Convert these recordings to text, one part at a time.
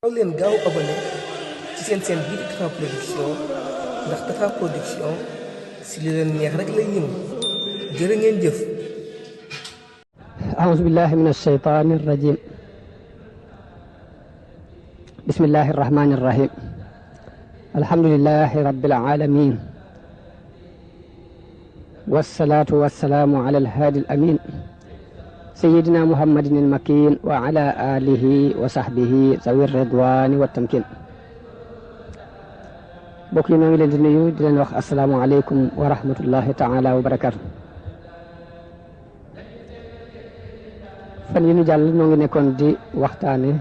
gaaw leen gaaw abonné ci seen bii di Tapha Production ndax Tapha Production si li leen neex rek lay ñëw jërë ngeen jëf. أعوذ بالله من الشيطان الرجيم. بسم الله الرحمن الرحيم. الحمد لله رب العالمين، والصلاة والسلام على الهادي الأمين سيدنا محمد المكين وعلى آله وصحبه ذوي الرضوان والتمكين. bokk yi ñoo ngi leen di nuyu di leen wax asalaamualeykum wa rahmatullahi taala wa barakaatu. fan yi ñu jàll ñoo ngi nekkoon di waxtaane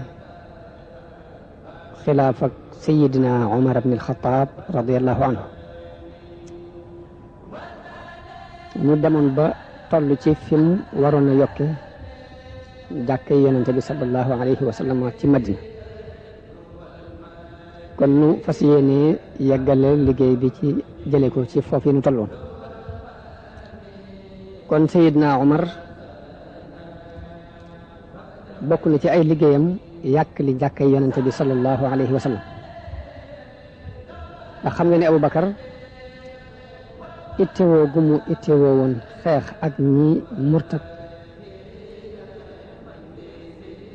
xilaaf ak sayidina Umar ibn al-Khattab radiyallahu anhu. ñu demoon ba toll ci fi mu waroon a yokke jàkkay yonente bi sallallahu alayhi wa sallam ci Madina. kon nu fas yéene yeggale liggéey bi ci jële ko ci foofu yi nu tolloon. kon sayidina Umar bokk na ci ay liggéeyam yàq li jàkkay yonente bi sallallahu alayhi wa sallam. ndax xam nga ne Abubakar ittewoo gu mu ittewoo woon xeex ak ñi murtat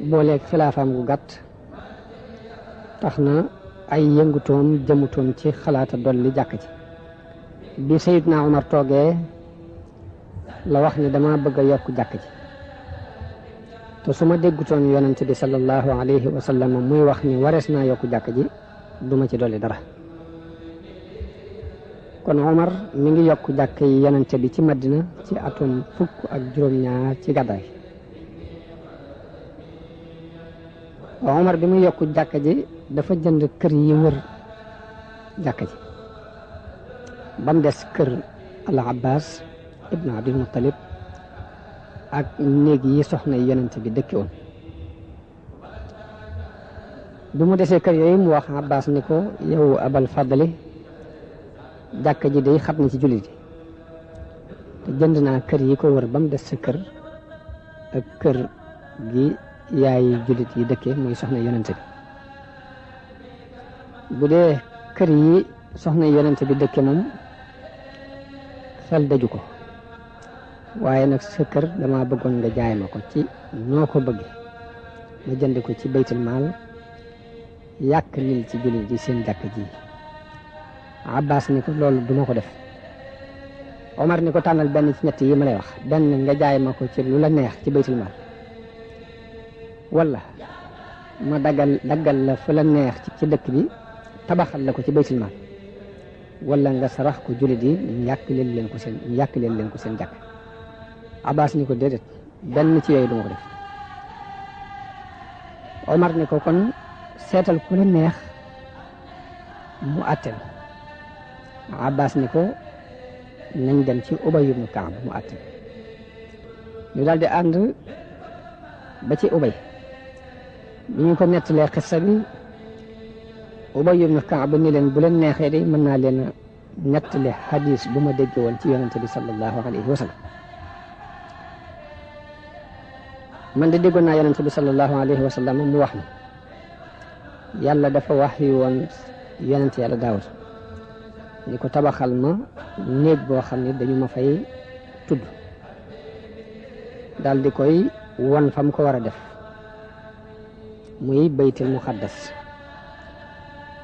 booleeg xilaafaam gu gàtt tax na ay yëngutoom jëmutoon ci xalaata dolli jàkk ci. bi Seydina Umar toogee la wax ni dama bëgg a yokk jàkk ci, te su ma déggutoon yonent bi sallallahu alayhi wa sallam muy wax ni warees naa yokk jàkk ji duma ci dolli dara. kon Umar mi ngi yokk jàkk yi yonent bi ci Madina ci atum 12 ci gàddaay. Umar bi muy yokk jàkk ji dafa jënd kër yi wër jàkk ji ba mu des kër al Abbas ibn Abdul Muttalib ak néeg yi soxna yonent bi dëkke woon. bi mu desee kër yooyu mu wax Abbas ni ko yow Abal Fadli, jàkk ji day xat na ci jullit yi te jënd naa kër yi ko wër ba mu des sa kër ak kër gi yaay jullit yi dëkkee muy soxna yonent bi. bu dee kër yi soxna yonent bi dëkke moom xel daju ko, waaye nag sa kër dama bëggoon nga jaay ma ko ci noo ko bëggee, ma jënd ko ci baytul maal yàq lil ci jullit yi seen jàkk ji. Abbas ni ko loolu duma ko def. Omar ni ko tànnal benn ci ñett yi ma lay wax, benn nga jaay ma ko ci lu la neex ci baytul maal, wala ma daggal la fu la neex ci dëkk bi tabaxal la ko ci baytul maal, wala nga sarax ko jullit yi ñu yàq leen ko seen jàkk. Abbas ni ko déedéet, benn ci yooyu duma ko def. Omar ni ko kon seetal ku la neex mu àttel. Abbas ni ko nañ dem ci Ubay ibn Kaab mu àttel. ñu daal di ànd ba ci Ubay. bi ñu ko nettalee xissa bi, Ubay ibn Kaab ni leen bu leen neexee de mën naa leen nettali hadis bu ma dégg woon ci yonente bi sallallahu alayhi wa sallam. man de déggoon naa yonente bi sallallahu alayhi wa sallam mu wax ni yàlla dafa wax yu woon yonente yàlla Daawud ni ko tabaxal ma néeg boo xam ne dañu ma fay tudd, daal di koy won fa mu ko war a def muy baytul muqaddas.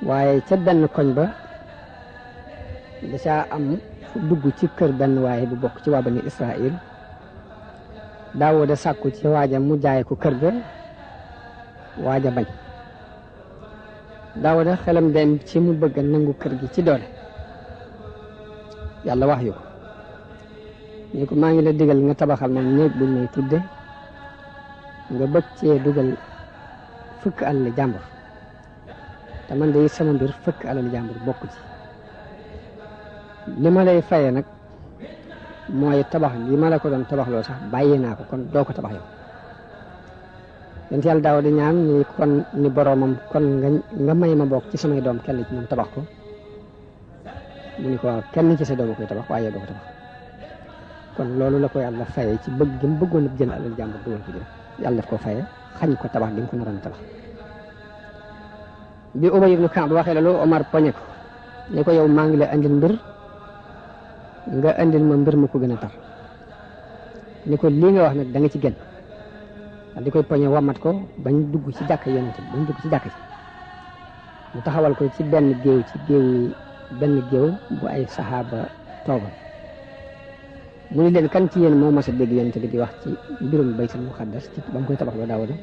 waaye ca benn koñ ba da caa am fu dugg ci kër benn waaye bu bokk ci waa bani Israël. Daawuda sàkku ci waaja mu jaay ko kër ga, waaja bañ. Daawuda xelam dem ci mu bëgg a nangu kër gi ci doole. yàlla wax yu ko ni ko maa ngi la digal nga tabaxal ma néeg bu may tudde, nga bëgg cee dugal fukk alal jàmbur, te man de sama mbir fukk alal jàmbur bokk ci. li ma lay faye nag mooy tabax gi ma la ko doon tabax loo sax bàyyi naa ko, kon doo ko tabax yow. yonent yàlla Daawuda ñaan ni kon ni boroomam kon nga may ma bokk ci samay doom kenn ci ñoom tabax ko. mu ni ko waaw, kenn ci sa doom koy tabax waaye doo ko tabax. kon loolu la ko yàlla faye ci bëgg gi mu bëggoon a jël alal jàmbur dugal ko jël. yàlla daf ko faye xañ ko tabax gi mu ko naroon tabax. bi Ubay ibnu Kaab waxee loolu Omar poñe ko ne ko yow maa ngi la andil mbir nga andil ma mbir ma ko gën a tar ni ko lii nga wax nag da nga ci gën di koy poñe wamat ko bañ dugg ci jàkk yonent bi bañ dugg ci jàkk ci mu taxawal ko ci benn géew bu ay saxaaba toogal mu ni leen kan ci yéen moo mas a dégg yonent bi di wax ci mbirum baytul muqaddas ci ba mu koy tabax ba Daawuda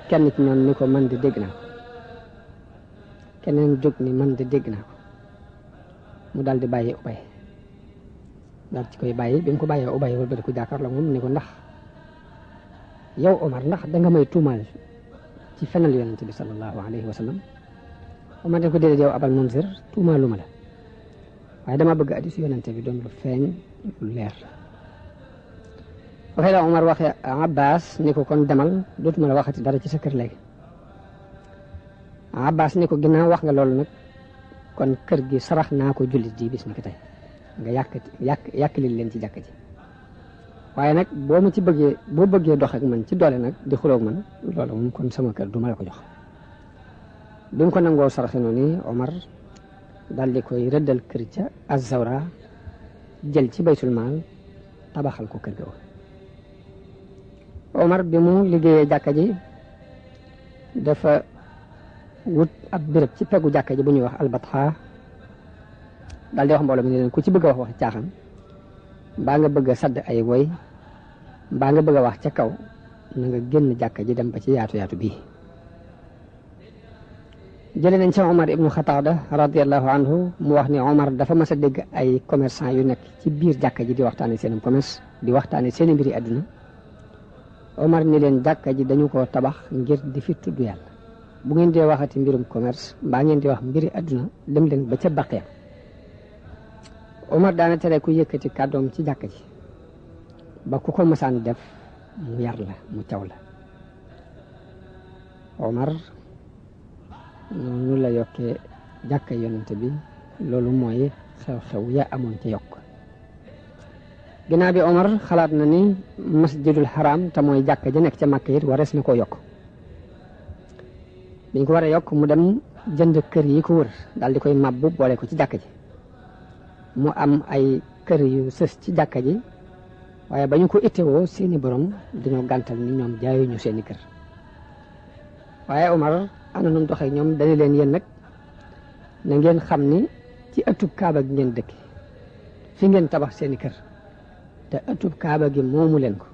kenn ci ñoom ni ko man de dégg naa ko keneen jóg ni man de dégg naa ko mu daal di bàyyi Ubay daal ci koy bàyyi bi mu ko bàyyee Ubay wala ba di ko jàkkaarloo moom ni ko ndax yow Omar ndax danga may tuumaal ci fenal yonent bi sallallahu alayhi wa sallam Omar ne ko déedéet yow Abal Munzir tuumaalu ma la waaye dama bëgg hadiis yonent bi doon lu feeñ lu leer waxee la Omar waxee Abbas ni ko kon demal dootuma la waxati dara ci sa kër léegi Abbas ni ko ginnaaw wax nga loolu nag kon kër gi sarax naa ko jullit ji bis ni ki tey nga yàkkali leen ci jàkk ji waaye nag boo bëggee dox ak man ci doole nag di xuloog man loolu moom kon sama kër du ma la ko jox bi mu ko nangoo saraxe noonu Omar daal di koy rëddal kër ca Az-Zawra jël ci baytul maal tabaxal ko kër ga Omar bi mu liggéeyee jàkka ji dafa wut ab béréb ci peggu jàkka ji bu ñuy wax albatxa daal di wax mbooloo mi ne leen ku ci bëgg a wax waxi caaxaan mbaa nga bëgg a sadd ay woy mbaa nga bëgg a wax ca kaw na nga génn jàkka ji dem ba ci yaatu bii jële nañ ci Omar ibnu Xataada radiallahu anhu mu wax ni Omar dafa mas a dégg ay commerçant yu nekk ci biir jàkka ji di waxtaane seen commerce di waxtaane seen mbiri àdduna Omar ni leen jàkka ji dañu ko tabax ngir di fi tudd yàlla bu ngeen dee waxati mbirum commerce mbaa ngeen di wax mbiri àdduna dem leen ba ca Baqiya Omar daana tere ku yëkkati kàddoom ci jàkka ji ba ku ko masaan def mu yar la mu caw la Omar noonu la yokkee jàkka yonent bi loolu mooy xew-xew ya amoon ca yokk ginnaaw bi Omar xalaat na ni masjidul haram te mooy jàkka ja nekk ca Makka it warees na koo yokk biñ ko war a yokk mu dem jënd kër yi ko wër daal di koy mabbu boole ko ci jàkka ji mu am ay kër yu sës ci jàkka ji waaye ba ñu ko ittewoo seeni borom dañoo gàntal ni ñoom jaayuñu seeni kër waaye Omar am na nu mu doxee ñoom dañu leen yéen nag na ngeen xam ni ci ëttub Kaaba gi ngeen dëkk fi ngeen tabax seeni kër te ëttub Kaaba gi moomu leen ko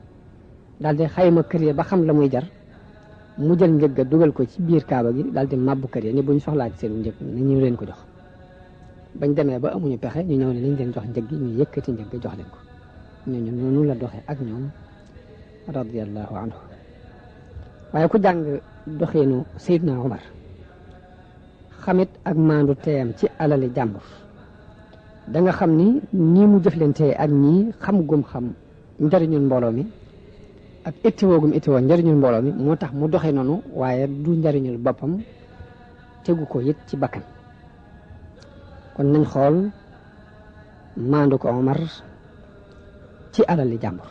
daal di xayma kër yi ba xam la muy jar mu jël njëgga dugal ko ci biir Kaaba gi daal di mabbu kër yi ni buñ soxlaa ci seen njëg ni ñu leen ko jox bañ demee ba amuñu pexe ñu ñëw ne nañ leen jox njëg gi ñu yëkkati njëg jox leen ko ñooñu noonu la doxee ak ñoom radiyallahu anhu waaye ku jàng doxeenu Seydina Omar xamit ak maandu teeyam ci alali jàmbur da nga xam ni nii mu jëflantee ak ñii xam gum xam njariñul mbooloo mi ak ittiwoo gum ittiwoo njariñul mbooloo mi moo tax mu doxee noonu waaye du njariñul boppam tegu ko it ci bakkan kon nañ xool maandu ko Omar ci alali jàmbur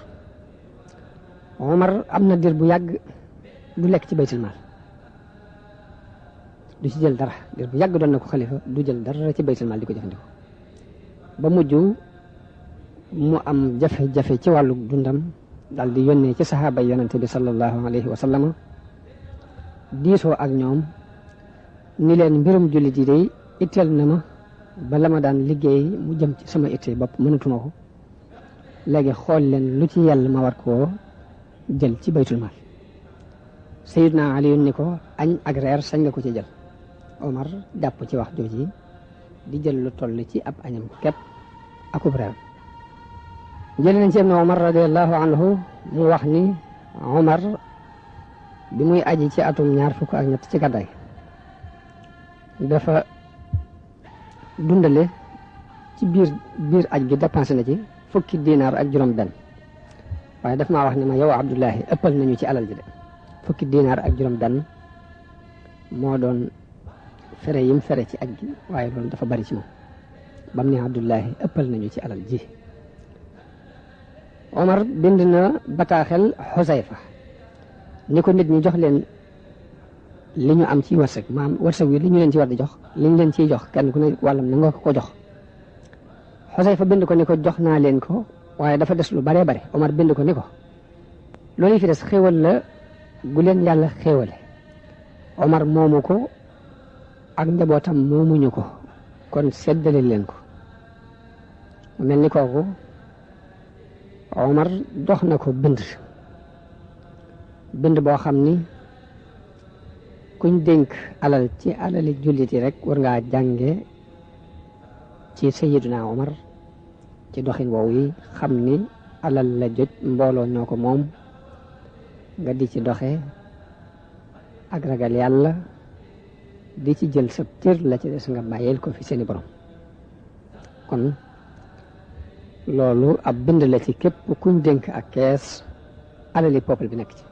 Omar am na dir bu yàgg du lekk ci baytul maal du ci jël dara dir bu yàgg doon na ko xalifa du jël dara ci baytul maal di ko jëfandikoo ba mujj mu am jafe-jafe ci wàllu dundam daal di yónnee ci saxaaba yonente bi sallallahu alayhi wa sallam diisoo ak ñoom ni leen mbirum jullit yi day itteel na ma ba la ma daan liggéey mu jëm ci sama ittee bopp mënatuma ko léegi xool leen lu ci yàlla ma war koo jël ci baytul maal Sayyidna Ali ni ko añ ak reer sañ nga ko ci jël Omar jàpp ci wax jooji di jël lu toll ci ab añam képp akub reer jël nañ ci Ibn Omar radiyallahu anhu mu wax ni Omar bi muy aji ci atum 23 ci gàddaay dafa dundale ci biir aj gi dépensé na ci fukki dinaar ak juróom benn waaye daf maa wax ni ma yow Abdullahi ëppal nañu ci alal ji de fukki dinaar ak juróom benn moo doon fere yim fere ci aj gi waaye loolu dafa bari ci moom bam ni Abdullahi ëppal nañu ci alal ji Omar bind na bataaxel Xusayfa ni ko nit ñi jox leen li ñu am ci wërsëg maam wërsëg wi li ñu leen ci war di jox li ñu leen ciy jox kenn ku ne wàllam na nga ko jox. Xusayfa bind ko ni ko jox naa leen ko waaye dafa des lu baree bare. Omar bind ko ni ko loolu fi des xéewal la gu leen yàlla xéewale. Omar moomu ko ak njabootam moomuñu ko kon seddale leen ko. mel ni kooku Omar dox na ko bind boo xam ni kuñ dénk alal ci alali jullit yi rek war ngaa jànge ci Sayyiduna Omar ci doxin woowu yi xam ni alal la jot mbooloo ñoo ko moom nga di ci doxe ak ragal yàlla di ci jël sa cër la ci des nga bàyyeel ko fi seeni borom. kon loolu ab bind la ci képp kuñ dénk ak kees alali peuple bi nekk ci.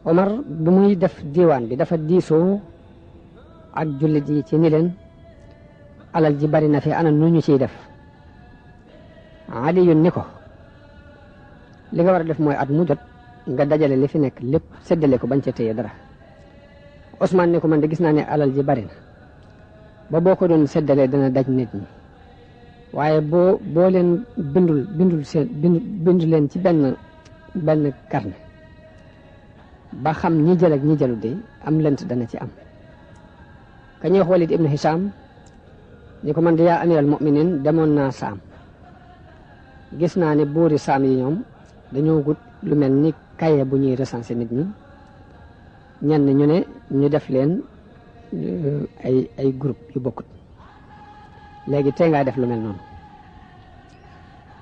Omar bu muy def diiwaan bi dafa diisoo ak jullit yi ci ni leen alal ji bari na fi ana nu ñu ciy def. Ali ni ko li nga war a def mooy at mu jot nga dajale li fi nekk lépp séddale ko bañ ca téye dara. Ousmane ni ko man de gis naa ne alal ji bari na ba boo ko doon séddalee dana daj nit ñi waaye boo leen bindu leen ci benn carnet ba xam ñi jël ak ñi jëlu de am lënt dana ci am. ka ñuy wax Walid ibn Hisham ni ko man de yaa amiral mu'minin demoon naa Saam gis naa ne buuri Saam yi ñoom dañoo gut lu mel ni kaye bu ñuy recenser nit ñi ñenn ñu ne ñu def leen ay groupe yu bokkut léegi tey ngaa def lu mel noonu.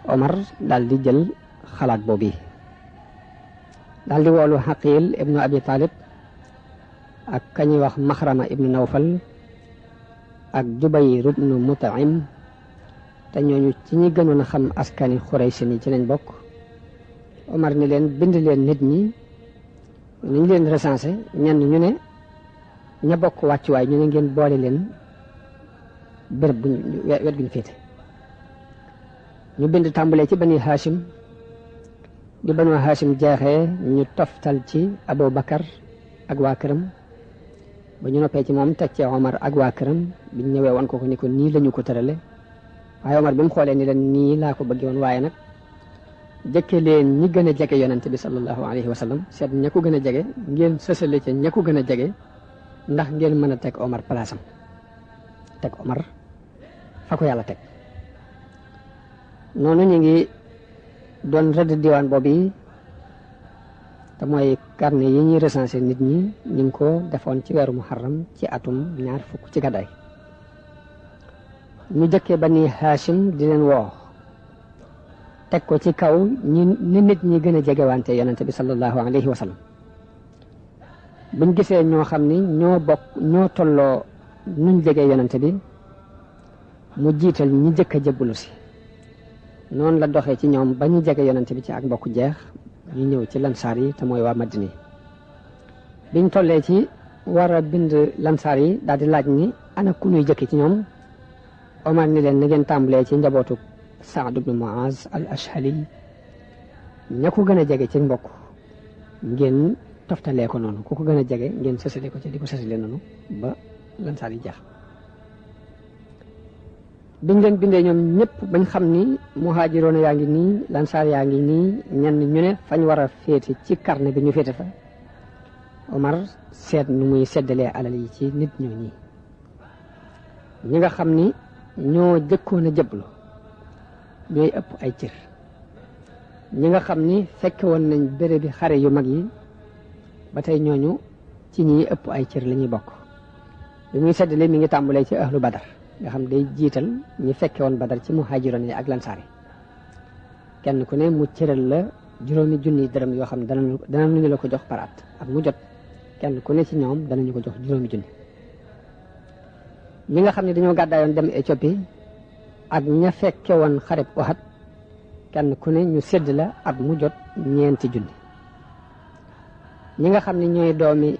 Omar daal di jël xalaat boobu daal di woolu Xaqil ibnu Abi Talib ak kañuy wax Maxrama ibnu Nawfal ak Jubayr ibnu Mut'im te ñooñu ci ñi gënoon a xam askani Xuraysh ni ci lañ bokk. Omar ni leen bind leen nit ñi nañ leen recensé ñenn ñu ne ña bokk wàccuwaay ñu ne ngeen boole leen béréb bu wet guñ féete. ñu bind tàmbalee ci bani Hashim di banu Hashim jeexee ñu toftal ci Abu Bakar ak waa këram ba ñu noppee ci moom teg ci Omar ak waa këram biñ ñëwee woon ko ni ko nii lañu ko tërale waaye Omar bi mu xoolee ni leen nii laa ko bëggee woon waaye nag jëkke leen ñi gën a jege yonent bi sallallahu alayhi wa sallam seet ña ko gën a jege ngeen sësale ca ña ko gën a jege ndax ngeen mën a teg Omar palaasam teg Omar fa ko yàlla teg. noonu ñu ngi doon rëdd diwaan boobu te mooy carnet yi ñuy recensé nit ñi ñu ngi ko defoon ci weeru muharram ci atum 2 fukk ci gàddaay. ñu jëkkee bani Hashim di leen woo teg ko ci kaw ni nit ñi gën a jegewante yonente bi sallallahu alayhi wa sallam. buñ gisee ñoo xam ni ñoo tolloo nuñ jegee yonente bi mu jiital ñi jëkk a jébbalu si. noonu la doxee ci ñoom ba ñu jege yonente bi ci ak mbokk jeex ñu ñëw ci lansaar yi te mooy waa Madina. biñ tollee ci war a bind lansaar yi daal di laaj ni ana ku ñuy jëkk ci ñoom. Omar ni leen na ngeen tàmbalee ci njabootu Saad ibn Muaz al Ashhali ña ko gën a jege ci mbokk ngeen toftalee ko noonu ku ko gën a jege ngeen sësale ko ci di ko sësale noonu ba lansaar yi jeex. biñ leen bindee ñoom ñëpp bañ xam ni muhaajiroona yaa ngi nii lansaar yaa ngi nii ñenn ñu ne fañ war a féete ci carnet bi ñu féete fa. Omar seet nu muy seddalee alal yi ci nit ñi nga xam ni ñoo jëkkoon a jëblu ñooy ëpp ay cër. ñi nga xam ni fekke woon nañ béréb bi xare yu mag yi ba tey ñooñu ci ñi ëpp ay cër la ñuy bokk. bi muy seddalee mi ngi tàmbalee ci ahlu Badar nga xam day jiital ñi fekke woon Badar ci muhaajiroon yi ak lansaar yi kenn ku ne mu cëral la 5,000 dërëm yoo xam danañu la ko jox par at mu jot kenn ku ne ci ñoom danañu ko jox 5,000. ñi nga xam ne dañoo gàddaayoon dem Éthiopie ak ña fekke woon xareb Uhud kenn ku ne ñu sédd la at mu jot 4,000. ñi nga xam ne ñooy doomi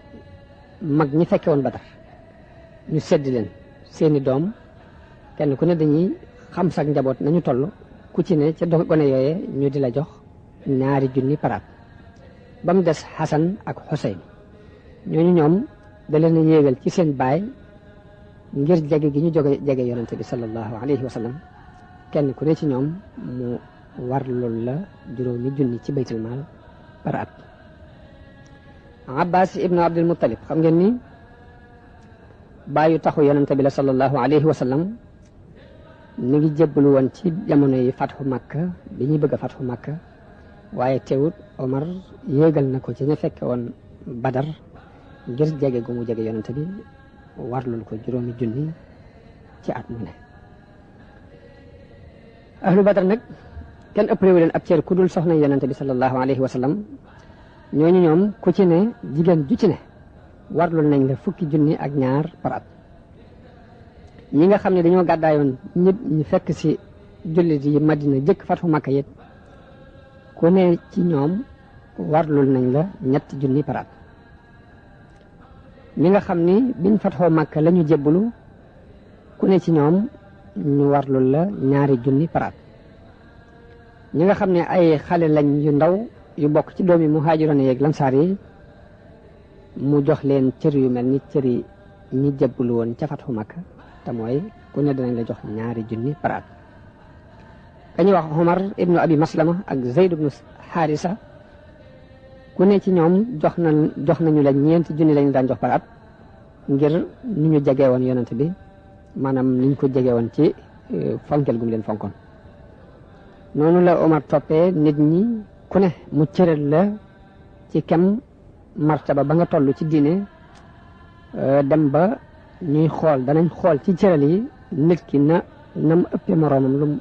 mag ñi fekke woon Badar ñu sédd leen seeni doom kenn ku ne dañuy xam sax njaboot nañu toll ku ci ne ca gone yooye ñu di la jox 2,000 par at ba mu des Xasan ak Xuseyn ñooñu ñoom da leen a yéegal ci seen baay ngir jege gi ñu jege yonente bi sallallahu alayhi wa sallam kenn ku ne ci ñoom mu warlul la juróomi junni ci baytul maal par at. Abbas ibnu Abdul Muttalib xam ngeen ni baayu taxu yonente bi la sallallahu alayhi wa sallam mi ngi jébbalu woon ci jamono yi fatxu Makka bi ñuy bëgg a fatxu Makka waaye teewut Omar yéegal na ko ci ña fekke woon Badar ngir jege gu mu jege yonente bi warlul ko juróomi junni ci at mu ne. ahlu Badar nag kenn ëppalewu leen ab cër ku dul soxna yonente bi sallallahu alayhi wa sallam ñooñu ñoom ku ci ne jigéen ju ci ne warlul nañ la fukki junni ak ñaar par at. ñi nga xam ne dañoo gàddaayoon ñëpp ñu fekk si jullit yi Madina jëkk fatxu Makka yit ku ne ci ñoom warlul nañ la ñetti junni par at. ñi nga xam ni biñ fatxoo Makka la ñu jébbalu ku ne ci ñoom ñu warlul la ñaari junni par at. ñi nga xam ne ay xale lañ yu ndaw yu bokk ci doomi muhaajiroon yeeg lansaar yi mu jox leen cër yu mel ni cër yi ñi jébbalu woon ca fatxu Makka te mooy ku ne dinañ la jox ñaari junni par at. dañuy wax Omar ibnu Abi Maslama ak Zayd ibnu Haarisa ku ne ci ñoom jox nañu la ñeenti junni lañu daan jox par at ngir ni ñu jege woon yonent bi maanaam ni ñu ko jege woon ci fonkel gu mu leen fonkoon. noonu la Omar toppee nit ñi ku ne mu cëral la ci kem martaba ba nga toll ci diine dem ba ñuy xool danañ xool ci cëral yi nit ki na mu ëppee moroomam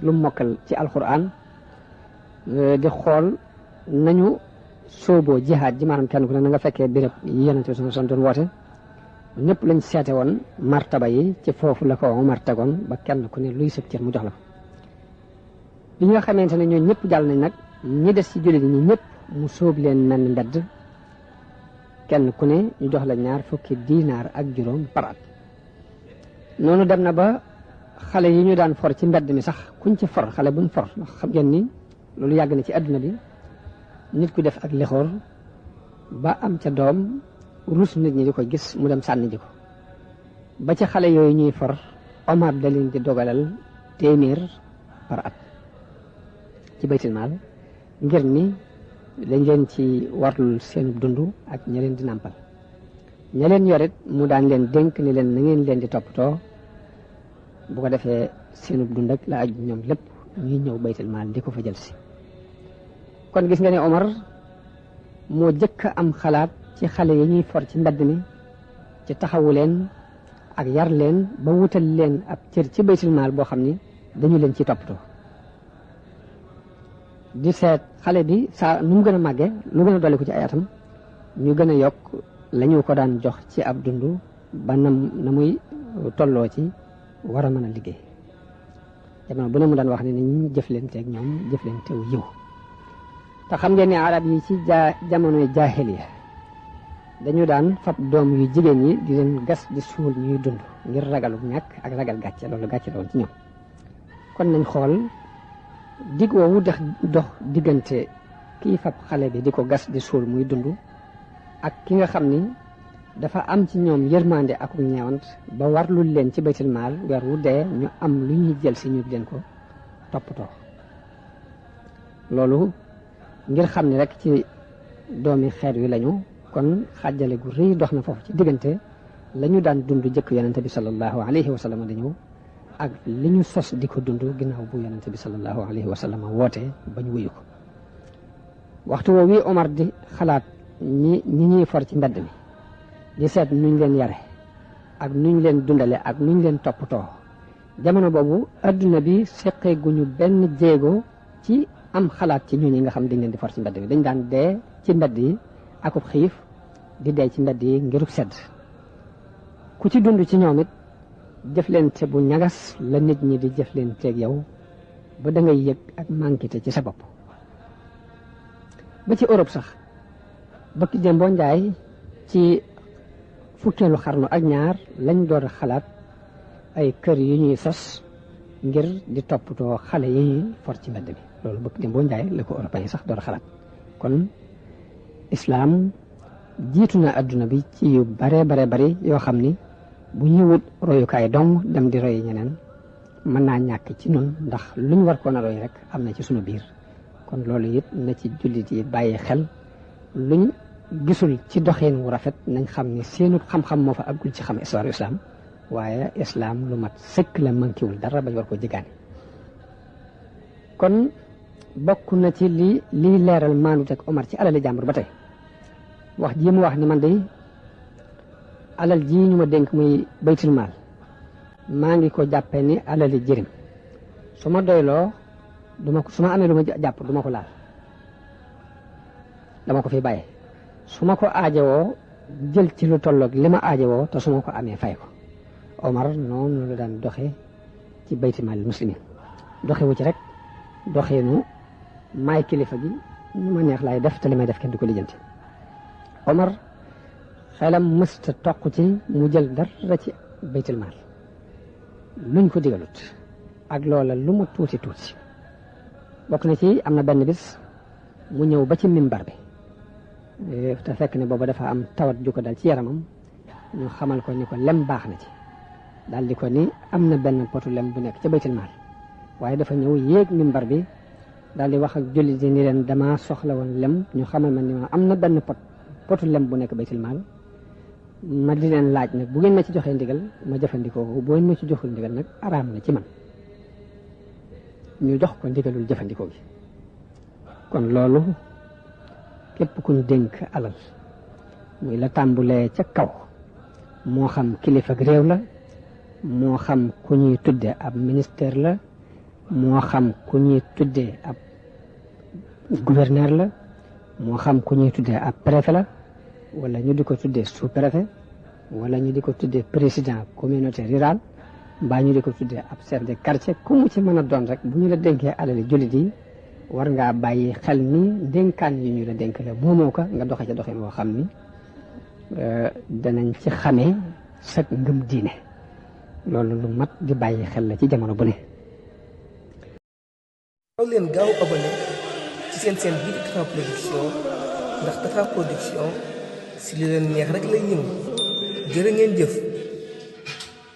lu mokkal ci alquran di xool nañu sooboo jihaad ji maanaam kenn ku ne na nga fekkee béréb yi yonente bi son doon woote ñëpp lañ seete woon martaba yi ci foofu la ko Omar tegoon ba kenn ku ne luy sëb cër mu jox la ko. bi nga xamante ne ñoo ñëpp jàll nañ nag ñi des ci jullit ñi ñëpp mu sóob leen mel mbedd kenn ku ne ñu jox la ñaar fukki diinaar ak juróom par at. noonu dem na ba xale yi ñu daan for ci mbedd mi sax kuñ ci for xale buñ for ndax xam ngeen ni loolu yàgg na ci adduna bi nit ku def ak lexoor ba am ca doom rus nit ñi di ko gis mu dem sànni ji ko ba ca xale yooyu ñuy for Omar da leen di dogalal téeméer par at ci baytul maal ngir ni dañ leen ci warlul seen dund ak ña leen di nàmpal ña leen yorit mu daan leen dénk ni leen na ngeen leen di toppatoo bu ko defee seenub dund ak la aju ñoom lépp ñuy ñëw baytul maal di ko fa jël si. kon gis nga ne Omar moo jëkk a am xalaat ci xale yi ñuy for ci mbedd mi ci taxawu leen ak yar leen ba wutal leen ab cër ci baytul maal boo xam ni dañu leen ci toppatoo. di seet xale bi saa nu mu gën a màggee lu gën a dolli ko ci ay atam ñu gën a yokk lañu ko daan jox ci ab dund ba na muy tolloo ci war a mën a liggéey. jamono bu ne mu daan wax ne nañ jëflanteeg ñoom jëflanteewu yiw. te xam ngeen ne arab yi ci jamonoy jaahiliya dañu daan fab doom yu jigéen ñi di leen gas di suul ñuy dund ngir ragalu ñàkk ak ragal gàcce loolu gàcce doon ci ñoom. kon nañ xool dig woowu dox diggante kii fab xale bi di ko gas di suul muy dund ak ki nga xam ni dafa am ci ñoom yërmande ak ñeewant ba warlul leen ci baytul maal weer wu dee ñu am lu ñuy jël si ñu leen ko toppatoo. loolu ngir xam ni rek ci doomi xeet wi lañu kon xàjjale gu rëy dox na foofu ci diggante la ñu daan dund jëkk yonente bi sallallahu alayhi wa sallam dañu ak li ñu sos di ko dund ginnaaw bu yonente bi sallallahu alayhi wa sallam woote ba ñu wuyu ko. waxtu woowu wi Omar di xalaat ñi ñuy for ci mbedd mi di seet nuñ leen yare ak nuñ leen dundale ak nuñ leen toppatoo jamono boobu adduna bi seqee guñu benn jéego ci am xalaat ci ñooñu nga xam dañ leen di for ci mbedd mi dañ daan dee ci mbedd yi akub xiif di dee ci mbedd yi ngirub sedd ku ci dund ci ñoom it jëflante bu ñagas la nit ñi di jëflanteeg yow ba da ngay yëg ak manquité ci sa bopp. ba ci Europe sax bëkk jëm boo njaay ci fukkeelu xarnu ak ñaar lañ door a xalaat ay kër yu ñuy sos ngir di toppatoo xale yi ñuy for ci mbedd mi loolu bëkk jëm boo njaay la ko européen yi sax door a xalaat. kon islaam jiitu na adduna bi ci yu bare bari yoo xam ni bu ñuy wut royukaay dong dem di roy ñeneen mën naa ñàkk ci nun ndax luñ war koon a roy rek am na ci sunu biir. kon loolu it na ci jullit yi bàyyi xel luñ gisul ci doxeen wu rafet nañ xam ni seenu xam-xam moo fa àggul ci xam histoire islam waaye islam lu mat sëkk la mankiwul dara bañ war ko jigaane. kon bokk na ci lii leeral maandu teg Omar ci alali jàmbur ba tey wax ji mu wax ni man de alal ji ñu ma dénk muy baytul maal maa ngi ko jàppee ni alali jërim su ma doyloo su ma amee lu ma jàpp du ma ko laal dama ko fi bàyyee su ma ko aajowoo jël ci lu tolloog li ma aajowoo te su ma ko amee fay ko. Omar noonu la daan doxee ci baytul maal muslimin doxewu ci rek doxeenu maay kilifa gi ñu ma neex laay def te li may def kenn du ko lijjanti. Omar xelam mësta toq ci mu jël dara ci baytul maal luñ ko digalut ak loola lu mu tuuti bokk na ci am na benn bis mu ñëw ba ci mimbar bi te fekk ne booba dafa am tawat ju ko dal ci yaramam ñu xamal ko ni ko lem baax na ci daal di ko ni am na benn potu lem bu nekk ca baytul maal waaye dafa ñëw yéeg mimbar bi daal di wax ak jullit yi ni leen dama soxla woon lem ñu xamal ma ni ma am na benn potu lem bu nekk baytul maal ma di leen laaj nag bu ngeen ma ci joxee ndigal ma jëfandikoo ko bu ngeen ma ci joxul ndigal nag araam na ci man ñu jox ko ndigalul jëfandikoo gi. kon loolu képp kuñ dénk alal muy la tàmbulee ca kaw moo xam kilifa ak réew la moo xam ku ñuy tudde ab ministère la moo xam ku ñuy tudde ab gouverneur la moo xam ku ñuy tudde ab préfet la wala ñu di ko tuddee sous-préfet wala ñu di ko tuddee président communauté rurale mbaa ñu di ko tuddee ab chef de quartier ku mu ci mën a doon rek bu ñu la dénkee alali jullit yi war ngaa bàyyi xel ni dénkaan yi ñu la dénk la moomoo ko nga doxe ca doxin woo xam ni danañ ci xamee sa ngëm diine loolu lu mat di bàyyi xel la ci jamono bu ne. gaaw leen gaaw abonné ci seen bii di Tapha Production ndax Tapha Production si li leen neex rek lay ñëw jërë ngeen jëf.